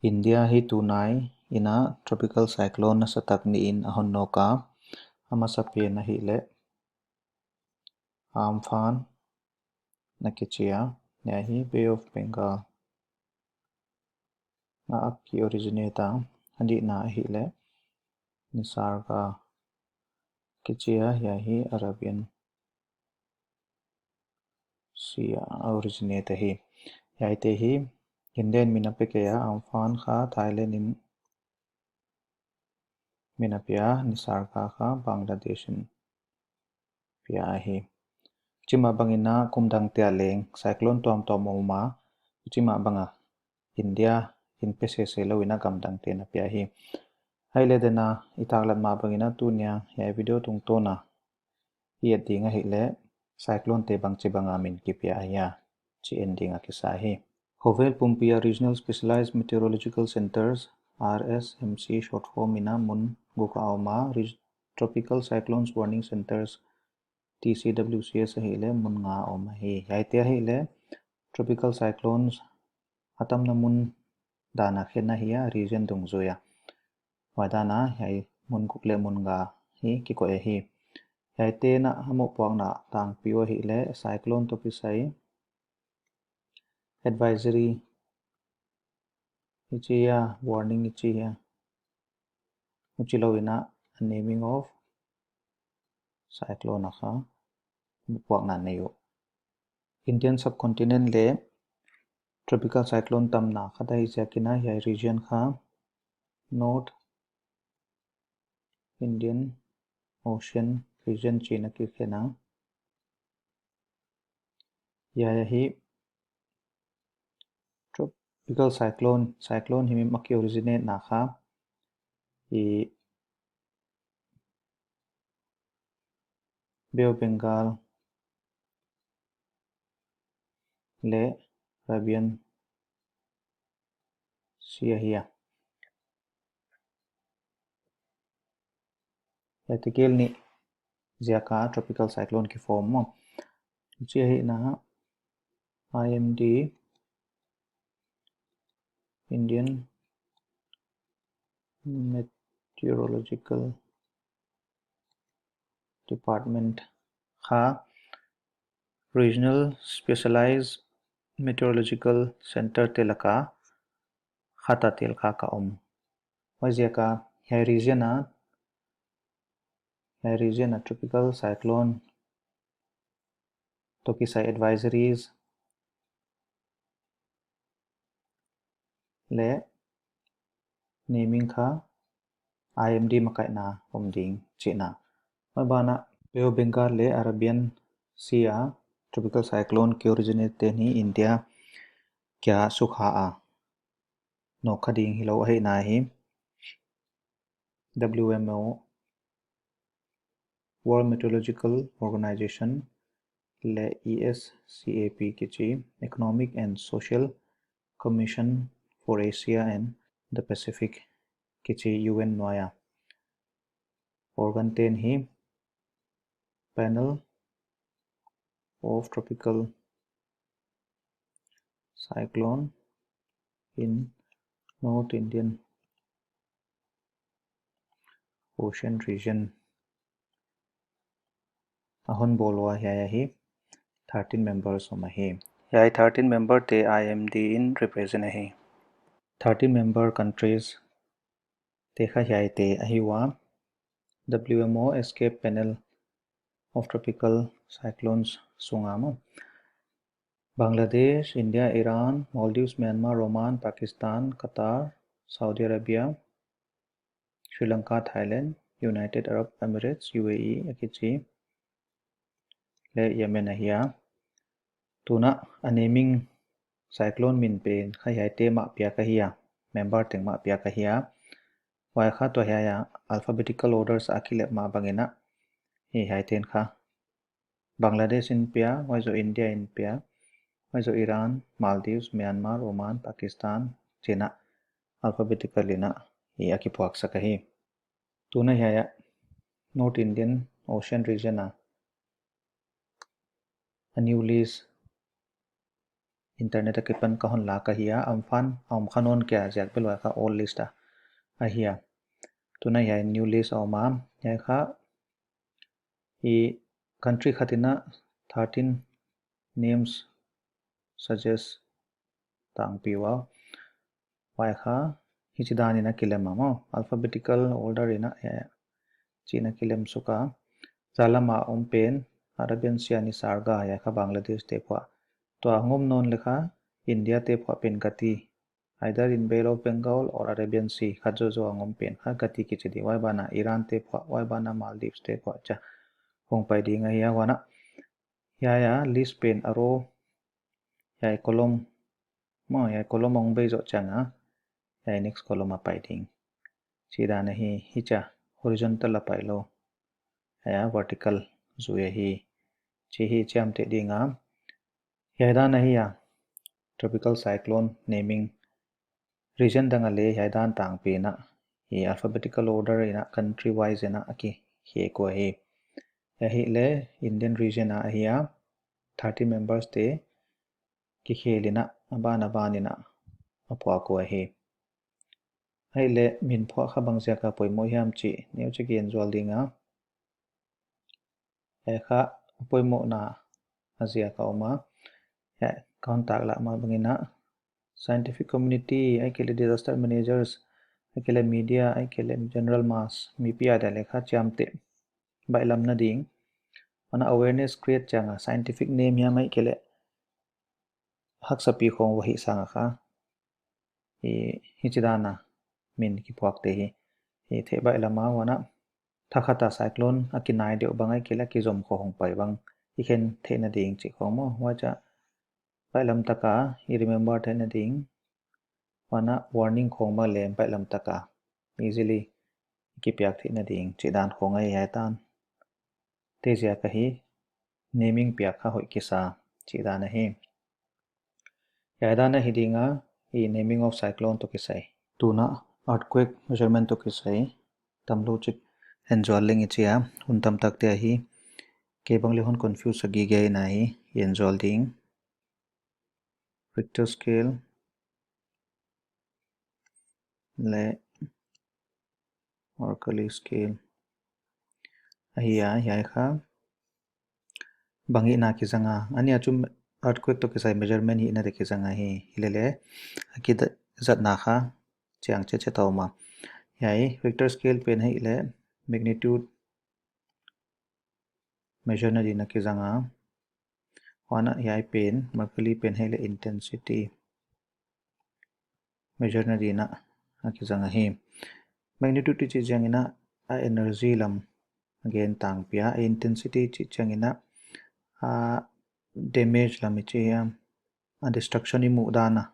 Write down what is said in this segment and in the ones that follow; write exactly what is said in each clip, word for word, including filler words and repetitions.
India hi tunai in a tropical cyclone nasatak nih in a hon nawk a, a masapen ahihleh Amphan na kichi a, hiai hi Bay of Bengal ah a ki originate a, a nihna ahihleh Nisarga kichi a, hiai hi Arabian Sea a originate ahi. Hiaite hi India in min a pe kei a, Amphan kha Thailand in min a pia, Nisarga kha Bangladesh in pia ahi. Huchi mah bangin a kum dangte ah leng cyclone tuamtuam om a, huchi mah bang a India in pe sese lou in a gam dangte'n a pia hi. Ahihleh den a i taklat mah bangin a tuni a hiai video tungtawn a i et ding ahihleh cyclone te bangchibang a min kipia ahia chih en ding a kisa hi. Khovel pumpi a regional specialized meteorological centres, R S M C short form in a mun guk a om a, reg-, tropical cyclones warning centres, T C W C S ahihleh mun nga a om ahi. Hiaite ahihleh tropical cyclones a tamna mun dan a khen ahi a, region dungzui a. Huai dan a hiai mun guk leh mun nga hi kikoih ahi. Hiaite'n a mohpuakna tangpi uh ahihleh cyclone toh kisai advisory i chi a, warning i chi a, huchi lou in a naming of cyclone a kha mohpuakna nei uh. Indian subcontinent leh tropical cyclone tamna khat ahih ziakin a hiai region kha North Indian Ocean region chi'n a kikhen a. Hiai ahi tropical cyclone, cyclone himhim a ki originate na kha i Bay of Bengal leh Arabian Sea ahi a. Hiaite kel nih ziak a tropical cyclone kiform maw. Huchi ahihna I M D, Indian Meteorological Department kha regional specialized meteorological centre te lak a khat a tel kha ka om. Huaiziak a hiai region a, hiai region a tropical cyclone toh kisai advisories leh naming kha I M D makaihna om ding chihna. Huai ban a Bay of Bengal leh Arabian Sea a tropical cyclone ki originate te'n hi India kia sukha a nawk kha ding hilou ahihna hi W M O, World Meteorological Organization leh E S C A P kichi, Economic and Social Commission for Asia and the Pacific kichi U N nuai a organ te'n hi Panel of Tropical Cyclone in North Indian Ocean region a hon bawl ua, hiai ahi thirteen members om ahi. Hiai thirteen member te I M D in represent ahi. Thirteen member countries te kha hiaite ahi ua, W M O Escape Panel of Tropical Cyclones sung a maw. Bangladesh, India, Iran, Maldives, Myanmar, Oman, Pakistan, Qatar, Saudi Arabia, Sri Lanka, Thailand, United Arab Emirates, U A E a kichi, leh Yemen ahi a. Tun a naming cyclone min pen kha hiaite mah piak ahi a, member teng mah piak ahi a. Huai kha tua hiai a alphabetical orders a kilep mah bangin a, hi hiaite'n kha Bangladesh in pia, huai zoh India in pia, huai zoh Iran, Maldives, Myanmar, Oman, Pakistan chi'n a alphabetical in a hi a kipuaksak ahi. Tun a hiai a North Indian Ocean region a a new list internet akipan ka hon la ka hi a, Amphan a om kha nawn kei a ziak bel huai kha old list a ahi a. Tuna hiai new list a om a, hiai kha i country khat in a thirteen names suggest tangpi ua. Huai kha hichi dan in a kilem a maw, alphabetical order in a, eh, chi in a kilem suk a. Zalam a om pen Arabian Sea Nisarga, hiai kha Bangladesh te phuah. Tua ngom nawn leh kha India te phuah pen Gati, either in Bay of Bengal or Arabian Sea, khat zoh zoh a ngom pen kha Gati kichi di. Huai ban ah Iran te phuah, huai ban ah Maldives te phuah chia hong pai ding ahi a. Huan a hiai a list pen a row, hiai column maw, hiai column a hong bei zoh chiang a, hiai next column a pai ding. Chi dan ahi, hichia horizontal a pai lou, hiai a vertical zui ahi. Chi hi chiamteh ding a. Hiai dan ahi a, tropical cyclone naming region dang a leh hiai dan tangpi in a, hi alphabetical order in a, country wise in a, a kikhek uh ahi. Hiai ahihleh Indian region a ahi a, thirty members te kikhel in a, a ban a ban in a, a phuak uh ahi. Ahihleh min phuah kha bang ziak a poimoh hiam chih neuchik gen zual ding a. Hiai kha a poimohna a ziak a om a. Hiai ka hon taklah mah bang in a, scientific community, ahihkeileh disaster managers, ahihkeileh media, ahihkeileh general mass, mipi a di'n leh kha chiamteh baihlamna ding, huan a awareness create chiang a, scientific name hiam ahihkeileh haksa pi khong va hih sang a kha, hi, hichi dan a min kiphuak te hi, hi theih baihlam a. Huan a thakhat a cyclone a kinai deuh bang ahihkeileh a kizom khong hong pai bang i khen theihna ding chih khong maw, huchia baihlam tak a i remember theihna ding. Huan a warning khong bang leh baihlam tak a easily i kipiak theihna ding chih dan khong ahi hiai tan. Te ziak ahi naming piak kha hoih kisa chih dan ahi. Hiai dan ahi ding a, i naming of cyclone toh kisai. Tuna earthquake measurement toh kisai tamlou chik en zual leng i chi a, hun tamtak te ahi. Kei bang leh hon confuse a gige in ahi, en zual ding. Richter scale leh Mercalli scale ahi a, hiai kha bang hihna kizang a, a nih a chu earthquake toh kisai measurement hihna te kizang ahi. Hilele a kizatna kha chiang chetchet a om a. Hiai Richter scale pen ahihleh magnitude measure na din a kizang a. Huan a hiai pen, Mercalli pen ahihleh intensity measure na din a kizang ahi. Magnitude i chih chiang in a, a energy lam a gen tangpi a, a intensity i chih chiang in a, a damage lam i chih hiam, a destruction i muh dan a,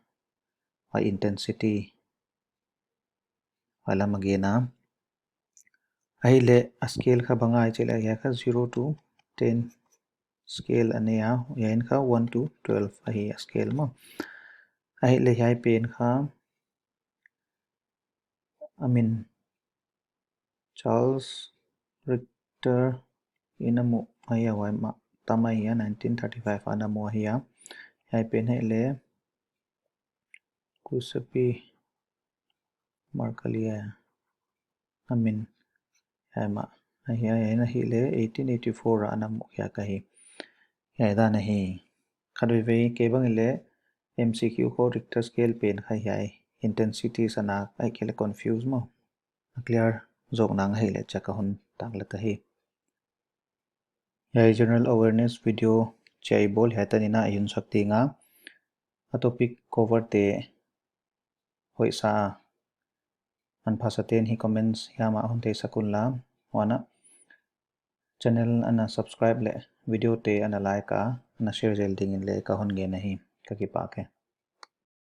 a intensity a lam a gen a. Ahihleh a scale kha bang ahia i chih leh, hiai kha zero to ten scale a nei a, hiai in kha one to twelve ahi a scale maw. Ahihleh hiai pen kha, I mean, Charles Richter in a muh ahi a, huai mah tam ahi a, nineteen thirty-five a na muh ahi a. Hiai pen ahihleh Giuseppe Mercalli a, I mean, hiai mah ahi a, hiai in ahihleh eighteen eighty-four a na muh khiak ahi. Hiai dan ahi. Khatveivei kei bang in leh M C Q khong Richter scale pen kha hiai intensity sa nak ahihkeileh confuse maw, a clear zawk nang ahihleh chia ka hon taklat ahi. Hiai general awareness video chia i bawl hiai tan in a i hun sak ding a, a topic cover te hoih sa a, an phasa ten hi comments hiam ah hon theisak un la, huan a channel ana subscribe leh video te ana like a, ana share zel ding in leh ka hon ngen ahi. Ka kipak e.